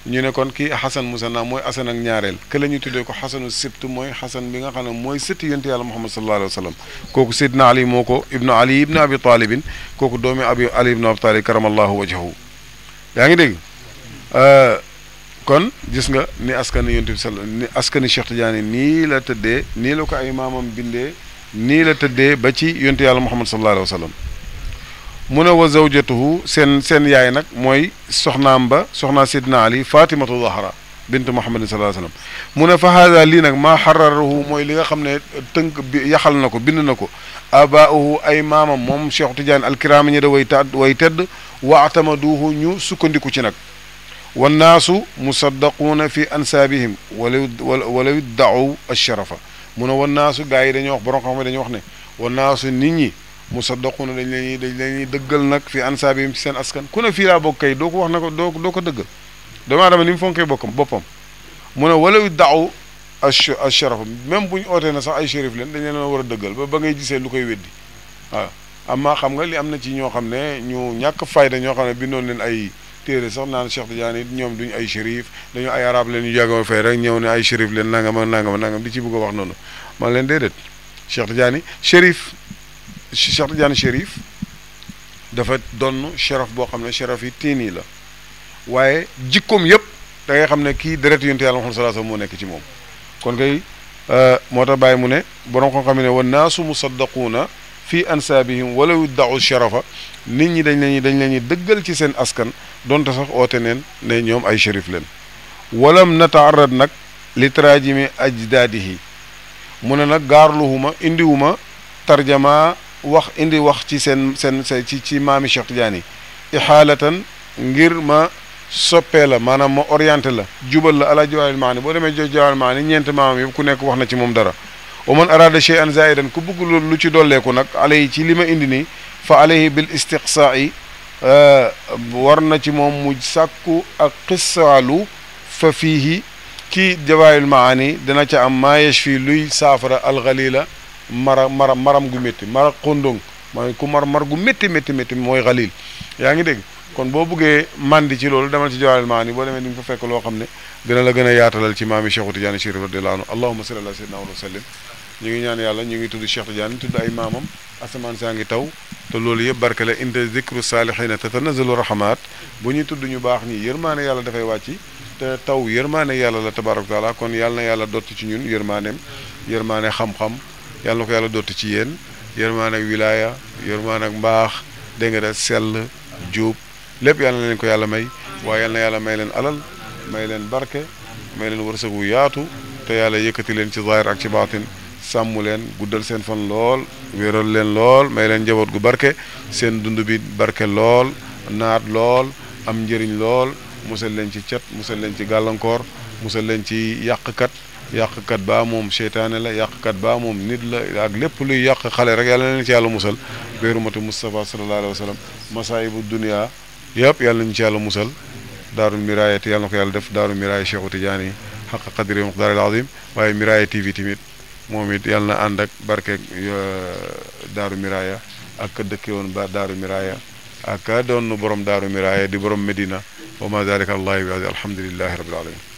ñu ne kon kii xasan musanna mooy asan ak ñaareel ke la ñu tuddee ko xasanu sibt mooy xasan bi nga xam ne mooy sëtti yonent yàlla muhammad sallallahu alayhi wa sallam kooku seydina ali moo ko ibnu ali ibnu abi talibin kooku doomi ali ibnu abi talib karamallahu wajhahu yaa ngi dégg kon gis nga ni askani yonent bi ni askani Cheikh Tidiane nii la tëddee nii la ko ay maamam bindee nii la tëddee ba ci yonent yàlla muhammad sallallahu alayhi wa sallam mu ne wa zawjatuhu seen yaay nag mooy soxnaam ba soxnaa Seydina Ali Fatimatu Zahra bint Muhammadin sallallahu alayhi wa sallam mu ne fa haada lii nag maa xararahu mooy li nga xam ne tënk bi yaxal na ko bind na ko abaahu ay maamam moom Cheikh Tidiane alkiraama ñi da way tedd wa atamaduhu ñu sukkandiku ci nag wannaasu musaddaquuna fi ansaabihim walaw idda'u asharafa mu ne wannaasu gaa yi dañuy wax borom xam-xam dañuy wax ne wannaasu nit ñi musaddaquuna dañ lañuy dëggal nag fi ansaabihim ci seen askan ku ne fii laa bokk kay doo ko wax na ko doo ko dëggal doomu aadama ni mu fonkee boppam mu ne walaw idda'u asharafa même bu ñu ootee na sax ay shérif leen dañ leen war a dëggal ba ngay gisee lu koy weddi waaw amma xam nga li am na ci ñoo xam ne ñu ñàkk fayda ñoo xam ne bindoon leen ay téere sax naan Cheikh Tidiane it ñoom duñu ay shérif dañu ay arab leen ñu jàggama fay rek ñëw ne ay shérif leen nangam di ci bëgg a wax noonu man leen déedéet Cheikh Tidiane shérif dafa donn sharaf boo xam ne sharaf yi tiini la waaye jikkoom yëpp da ngay xam ne kii deret yonent yàlla Muhammad sallallahu alayhi wasallam moo nekk ci moom kon kay moo tax bàyyi mu ne borom ko xam ne wa naasu musaddaquuna fi ansaabihim walaw idda'u sharafa nit ñi dañ leen dëggal ci seen askan donte sax oote neen ne ñoom ay shérif leen walam nataarad nag li tarajimi ajdaadihi mu ne nag gaarluhuma indiwuma tarjama wax ci seen ci maami Cheikh Tidiane yi ixaalatan ngir ma soppee la maanaam ma orienté la jubal la ala jawaahirul maani boo demee jawaahirul maani ñeent maamam yëpp ku nekk wax na ci moom dara wa man arada shay'an zaidan ku bëgg lu ci dolleeku nag alayhi ci li ma indi nii fa alayhi bil istiqsaai war na ci moom mu sàkku ak xissaalu fa fiihi ci jawaahirul maani dina ca am maa yashfi luy saafara alxalila maram gu métti mara xondong mooy ku mar gu métti mooy xalil yaa ngi dégg kon boo buggee mandi ci loolu demal ci jawaahirul maani boo demee di nga fa fekk loo xam ne dina la gën a yaatalal ci maami Cheikh Tidiane Chérif radiyallahu anhu allahumma salli ala sayyidina wa sallim ñu ngi ñaan yàlla ñu ngi tudd Cheikh Tidiane tudd ay maamam asamaan saa ngi taw te loolu yëpp barke la inda zikru saalihiina tatanazzalu rahmat bu ñuy tudd ñu baax ñi yërmaane yàlla dafay wàcci te taw yërmaane yàlla la tabaaraka taala kon yàlla na yàlla dotti ci ñun yërmaane xam-xam yàlla na ko yàlla dotti ci yéen yërmaane ak wilaaya yërmaane ak mbaax dégg nga de sell juub lépp yàlla na leen ko yàlla may waaye yàlla na yàlla may leen alal may leen barke may leen wërsëg wu yaatu te yàlla yëkkati leen ci zaahir ak ci baatin sàmm leen guddal seen fan lool wéeral leen lool may leen njaboot gu barke seen dund bi barke lool naat lool am njëriñ lool musal leen ci cet musal leen ci gàllankoor musal leen ci yàqkat baa moom seytaane la yàqkat baa moom nit la ak lépp luy yàq xale rek yàlla na leen ci yàlla musal béerumatu Mustafa sallallahu alayhi wa sallam masaayibu dunia yëpp yàlla nañu ci yàlla musal daarul miraaya te yàlla na ko yàlla def daarul miraaya Cheikhu Tidiane yi xaq qadri muqdaaril azim waaye miraaya TV tamit moom it yàlla na ànd ak barke daaru miraaya ak dëkke woon ba daaru miraaya ak doon borom daaru miraaya di borom Medina wa ma dalika allahi bi alhamdulillahi rabbil alamin